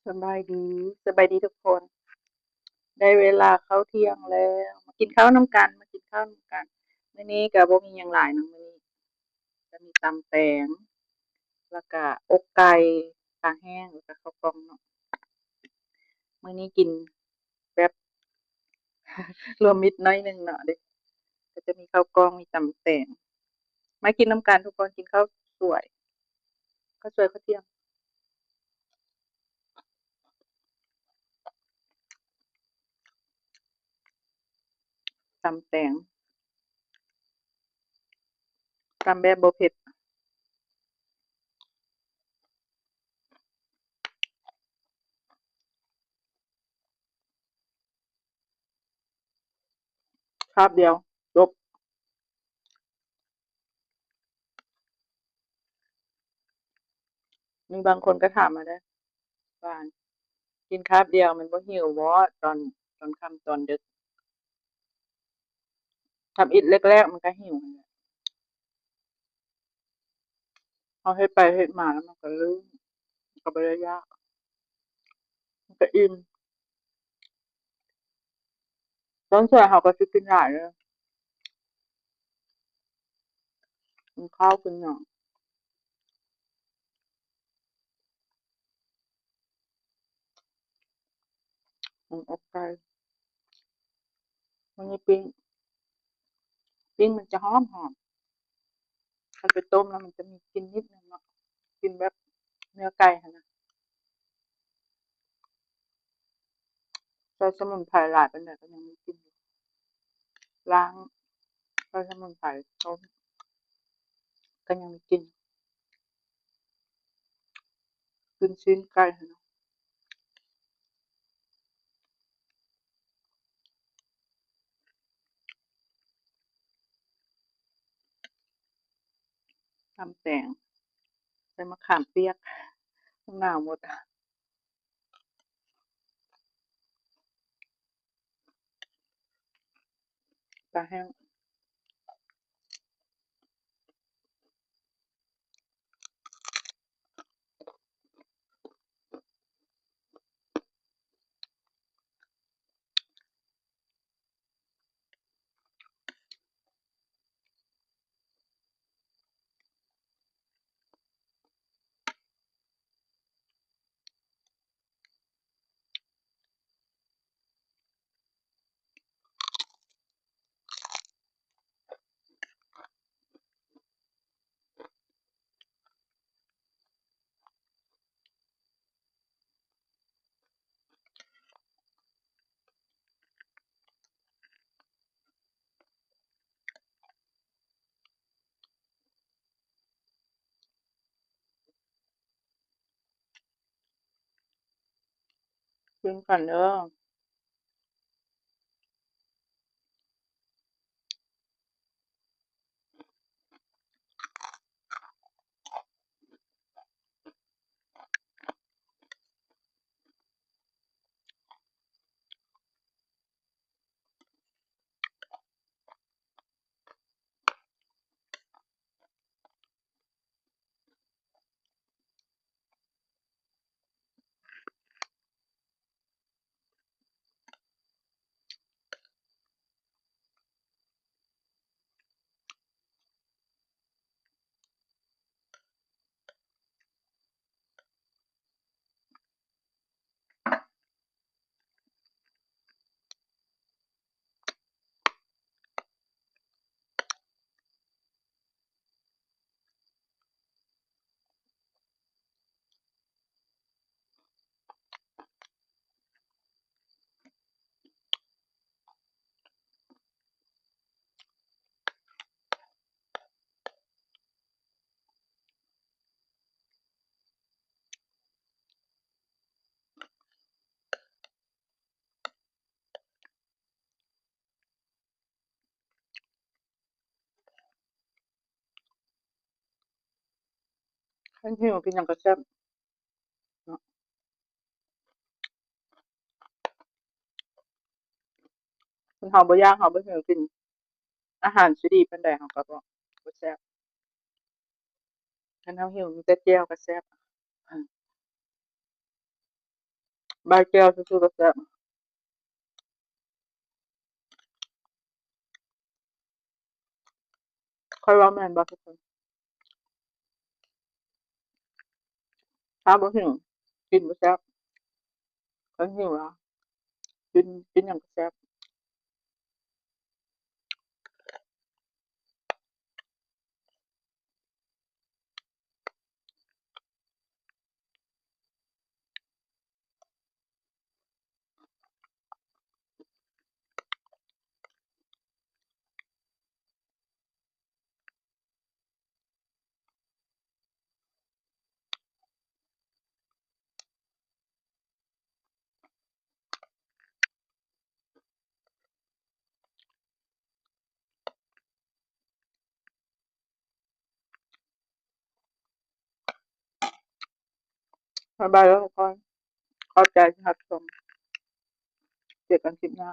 ສະບາຍດີ ສະບາຍດີທຸກຄົນ. ໄດ້ເວລາເຂົ້າທ່ຽງແລ້ວ ມາກິນເຂົ້ານຳກັນ ມາກິນເຂົ້ານຳກັນ. ມື້ນີ້ກໍບໍ່ມີຫຍັງຫຼາຍເນາະ ມື້ນີ້ກໍມີຕຳແຕງ ແລ້ວກໍອົກໄກ່ ປາແຫ້ງ ແລ້ວກໍເຂົ້າກ່ອງເນາະ. ມື້ນີ້ກິນ ແບບລວມມິດໜ້ອຍໜຶ່ງເນາະເດ້ ກໍຈະມີເຂົ້າກ່ອງ ມີຕຳແຕງ. ມາກິນນຳກັນທຸກຄົນ ກິນເຂົ້າສວຍ ເຂົ້າສວຍເຂົ້າທ່ຽງ. ຕຳແຕງ ຕຳແບບບໍ່ເຜັດ. ຄາບດຽວ ຈົບ. ມີບາງຄົນກໍຖາມມາເດ້ວ່າ ກິນຄາບດຽວມັນບໍ່ຫິວບໍ ຕອນ ຕອນຄ່ຳຕອນດຶກ? ທຳອິດແລກໆມັນກໍຫິວຫັ້ນແຫຼະ. ເຮົາເຮັດໄປເຮັດມາແລ້ວມັນກໍລືມ ມັນກໍບໍ່ໄດ້ຢາກ ມັນກໍອີ່ມ. ຕອນສວຍເຮົາກໍຊິກິນຫຼາຍເດີ ກິນເຂົ້າກິນຫຍັງ. ອືມ ອົກໄກ່ ມັນມີປີ້ງ ປີ້ງມັນຈະຫອມໆ ຄັນໄປຕົ້ມແລ້ວມັນຈະມີກິ່ນນິດໜຶ່ງເນາະ ກິ່ນແບບເນື້ອໄກ່ຫັ້ນນະ. ໃສ່ສະໝຸນໄພຫຼາຍປານໃດກໍຍັງມີກິ່ນຢູ່ ລ້າງ ໃສ່ສະໝຸນໄພຕົ້ມ ກໍຍັງມີກິ່ນ ກິ່ນຊີ້ນໄກ່ຫັ້ນເນາະ. ຕຳແຕງ ໃສ່ມະຂາມປຽກ ໜາວໝົດ. ປາແຫ້ງ. ກິນກ່ອນເດີ. ຄັນຫິວກິນຫຍັງກໍແຊບເນາະ. ຄັນເຮົາບໍ່ຢາກ ເຮົາບໍ່ຫິວ ກິນອາຫານຊິດີປານໃດເຮົາກໍບໍ່ ບໍ່ແຊບ. ຄັນເຮົາຫິວ ມີແຕ່ແຈ່ວກໍແຊບ. ໃບແຈ່ວຊື່ໆກໍແຊບ. ຂ້ອຍເວົ້າແມ່ນບໍ່ທຸກຄົນ? ຖ້າບໍ່ຫິວ ກິນບໍ່ແຊບ. ຄັນຫິວລະ ກິນ ກິນຫຍັງກໍແຊບ. ບາຍບາຍແລ້ວທຸກຄົນ ຂອບໃຈທີ່ຮັບຊົມ ເຈີກັນຄລິບໜ້າ.